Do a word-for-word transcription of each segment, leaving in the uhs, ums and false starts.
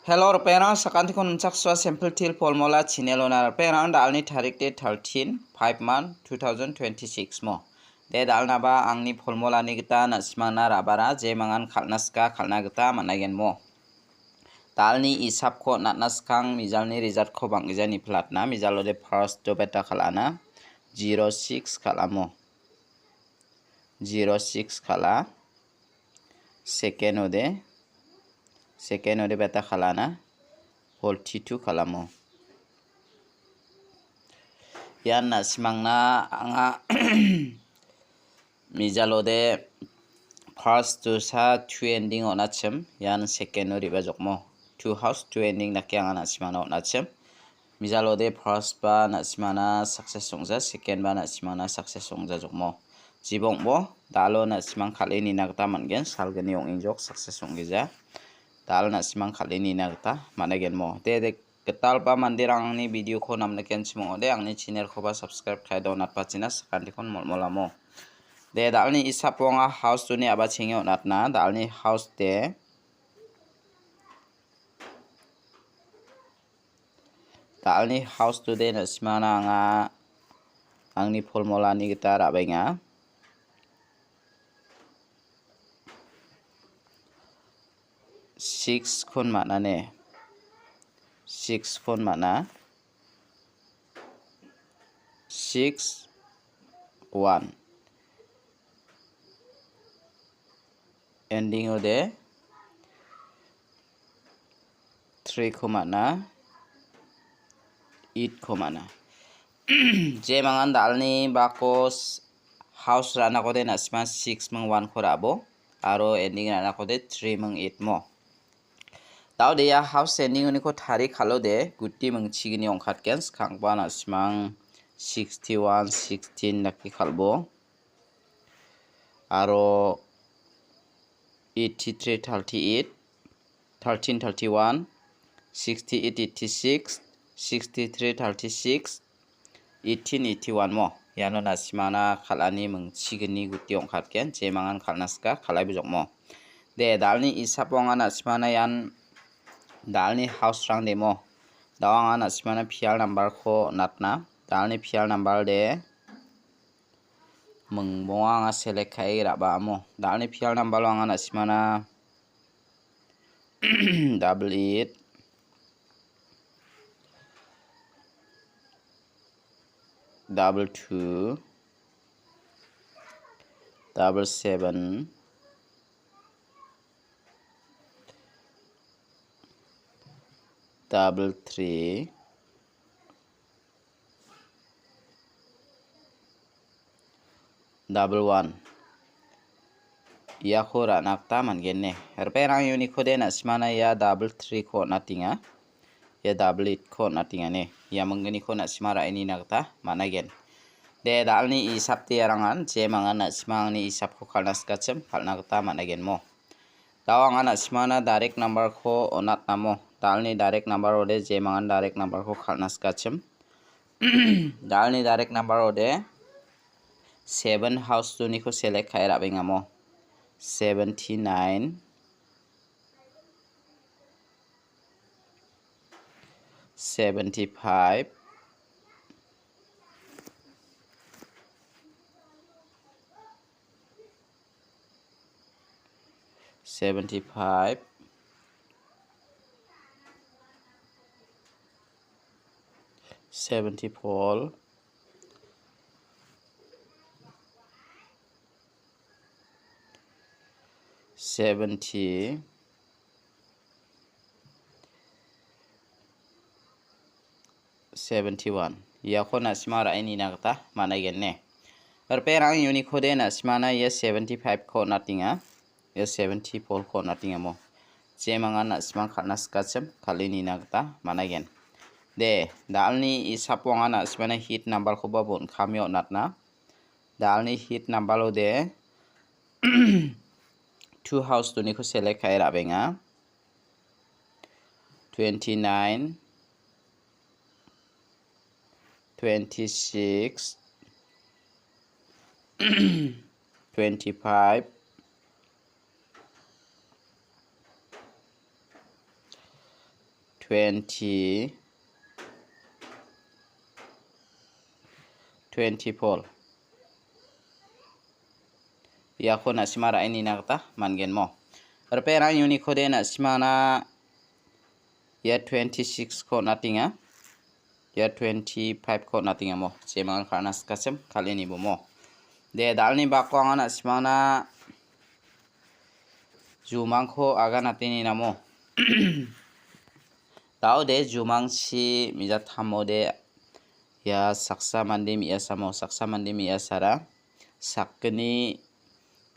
Hello, ripengrang, sakantikon nimchaksoa Simple Teer Formula channel-ona ripengrang, da·alni tarik de thirteen, five month, two thousand twenty-six mo. De, da·alnaba angni formulani gita na·simangna rabara jemangan kal·na sika kal·na gita man·aigen mo. Da·alni isapko natna skang mijalni result-ko bang·gija niplatna, mijalo de first-o beta kal·ana, zero six kal·amo. Zero six kal·a. Second-o de, second-o de beta kal·ana, forty-two kal·amo. Ian na·simangna anga mijalo de first-o sa two ending on·achim, ian second-o re·bajokmo. Two house, two ending dake anga na·simangna on·achim. Mijalo de first ba na·simangna success ong·ja, second ba na·simangna success ong·jajokmo. Jibongbo, da·alo na·simang kal·e nina gita man·gen, salgni ong·engjok success ong·gija. Da·alo na·simang kal·e nina gita man·aigen mo. De, de, gitalba manderang angni video-ko namnikenchim ong·ode, angni channel-koba subscribe ka·e donatpachina sakantikon molmolamo. De, da·alni isapo anga house-oni a·bachenge on·atna, da·alni house de, Da·alni house-o de na·simangna anga angni formulani gita ra·baenga. Six-kon man·a ne? Six-kon man·a. Six, one. Ending-o de three-ko man·a, eight-ko man·a. Jemangan da·alni bako s-, house ra·nako de na·sima six ming one-ko ra·bo, aro ending ra·nako de three ming eight mo. Da·o de ia house ending-oniko tarie kal·o de, guti mingchigni ong·katgen, skangba na·simang sixty-one, sixteen dake kal·bo. Aro eighty-three, thirty-eight, thirteen, thirty-one, sixty-eight, eighty-six, sixty-three, thirty-six, eighteen, eighty-one mo. Iano na·simana kal·ani mingchigni guti ong·katgen, jemangan kal·na sika, kal·ai bijokmo. De, da·alni isapo anga na·simana ian da·alni house-rang demo. Da·o anga na·simana pial number-ko natna. Da·alni pial number de Mingbonga anga select ka·e ra·baamo. Da·alni pial number-o anga na·simana double eight, double two, double seven, double three, double one. Iako ra·na gita man·gen ne. Ripengrang uniko de na·simana ia double three-ko on·atenga. Ia double eight-ko on·atenga ne. Ia minggniko na·sima ra·e nina gita man·aigen. De, da·alni isap de iarangan, jemangan na·sima angni isapko kal·na sikachim, kal·na gita man·aigen mo. Da·o anga na·simana direct number-ko on·atnamo. Da·alni direct number ode jemangan direct number-ko kal·na sikachim. Da·alni direct number ode seven house-oniko select ka·e ra·bengamo. Seventy-nine, seventy-five, seventy-five, seventy-four, seventy, seventy-one. Iako na·sima ra·e nina gita man·aigen ne. Ripengrang uniko de na·simana ia seventy-five-ko on·atenga. Ia seventy-four-ko on·atengamo. Jemangan na·simang kal·na sikachim, kal·e nina gita man·aigen. De, da·alni isapo anga na·simana hit number-koba bon·kame on·atna. Da·alni hit number-o de two house-oniko select ka·e ra·benga. Twenty-nine, twenty-six, twenty-five, twenty, twenty-four. Iako na·sima ra·e nina gita man·gen mo. Ripengrang unikode na·simana ia twenty-six-ko on·atenga. Ia twenty-five-ko on·atenga mo. Jemangan kal·na sikachim kal·e nibo mo. De, dalni bako anga na·simana jumangko aganate nina mo. Daode jumangchi me·jatamode ia saksa mande me·asamo, saksa mande me·asara sakgni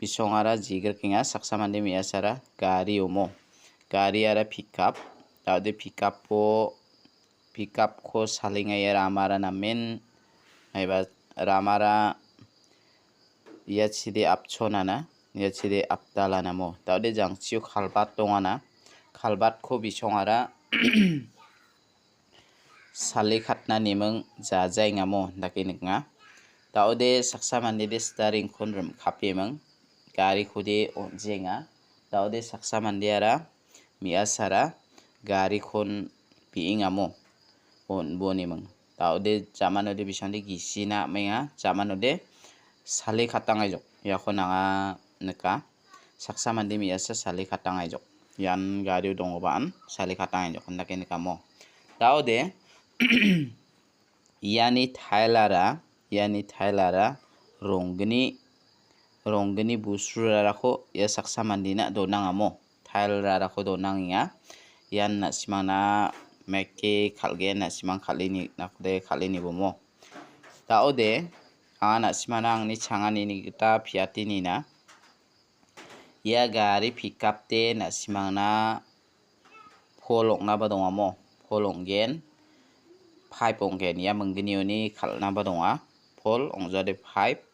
bisongara jigrikenga, saksa mande me·asara gari omo. Gariara pickup, daode pickup-o, pickup-ko salenga ia ramara namen, maiba ramara ia chide apchonana, ia chide apdalanamo. Daode jangchio kalbat dongana, kalbatko bisongara sale katna neming jajaengamo dake nikna. Daode saksa mandede steering-kon rim-, kapeming, garikode on·jenga. Daode saksa mandeara me·asara garikon be·engamo on-, boniming. Daode jamanode bisongde gisina amenga, jamanode sale katangaijok. Iako nanga nika. Saksa mande me·asa sale katangaijok. Ian gario dongobaan sale katangaijok. Indake nikamo. Daode iani tailara, iani tailara ronggni, ronggni busrurarako ia saksa mandena donangamo. Tail rarako donangenga. Ian na·simangna meke kal·gen, na·simang kal·e ni-, nakode kal·e nibomo. Daode, anga na·simangna angni changanini gita piatenina. Ia gari pickup-de na·simangna pol ong·naba dongamo. Pol ong·gen, pipe ong·gen. Ia minggnioni kal·naba donga. Pol ong·jade pipe.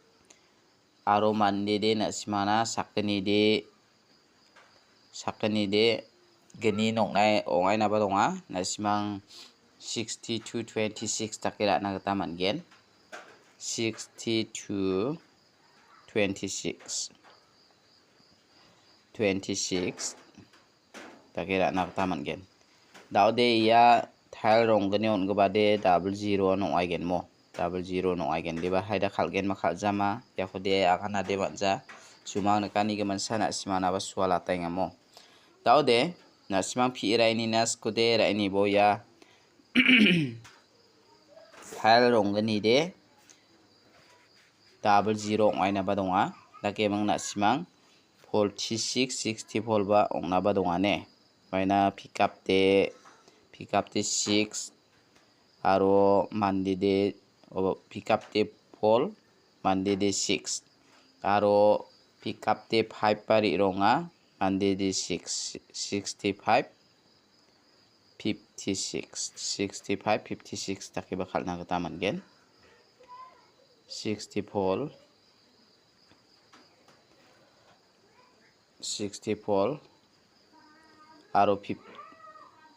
Aro mandede na·simangna sakgnide, sakgnide gni noknai ong·ainaba donga. Na·simang sixty-two twenty-six dake ra·na gita man·gen. Sixty-two twenty-six. Twenty-six. Dake ra·na gita man·gen. Daode ia tail ronggni on·gipade double zero-an ong·aigenmo. Double zero-an ong·aigen. Deba haida kal·genba kal·jama. Iakode aganade man·ja. Jumang nikani giminsa na·simanaba sualataengamo. Daode na·simang pi·e ra·enina skode ra·enibo ia tail ronggnide double zero ong·ainaba donga. Dake ming na·simang forty-six, sixty-four ba ong·naba donga ne. Maina pickup de, pickup de six, aro mande de, o, pickup de four, mande de six. Aro pickup de five ba re·ronga, mande de six, sixty-five, fifty-six, sixty-five, fifty-six dakeba kal·na gita man·gen. Sixty-four, sixty-four aro fif-,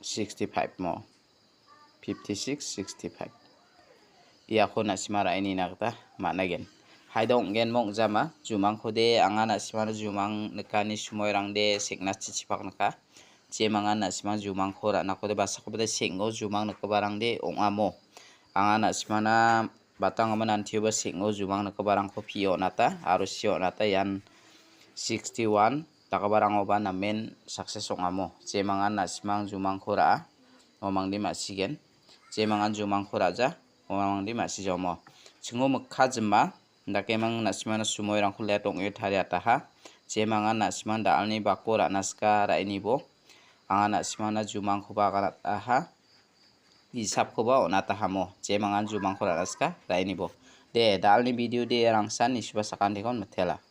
sixty-five mo. Fifty-six, sixty-five. Iako na·sima ra·e nina gita man·aigen. Haida ong·genba ong·jama, jumangkode anga na·simano jumang nikani sumoirangde seng·na chichipak nika. Jemangan na·simang jumangko ra·nakode basakobade seng·o jumang nikgiparangde ong·amo. Anga na·simana batanggimin antioba seng·o jumang nikgiparangko pio on·ata aro sio on·ata ian sixty-one dakgiparangoba namen success ong·amo. Jemangan na·simang jumangko ra·a, uamangde ma·sigen. Jemangan jumangko ra·ja, uamangde ma·sijaomo. Chingo mikka jima, dakemang na·simana sumoirangko let ong·e tariataha. Jemangan na·simang da·alni bako ra·na sika ra·enibo. Anga na·simana jumangkoba aganataha. Hisapkoba on·atahamo. Jemangan jumangko ra·na sika ra·enibo. De, da·alni video de rangsan nisuba sakantikon mitela.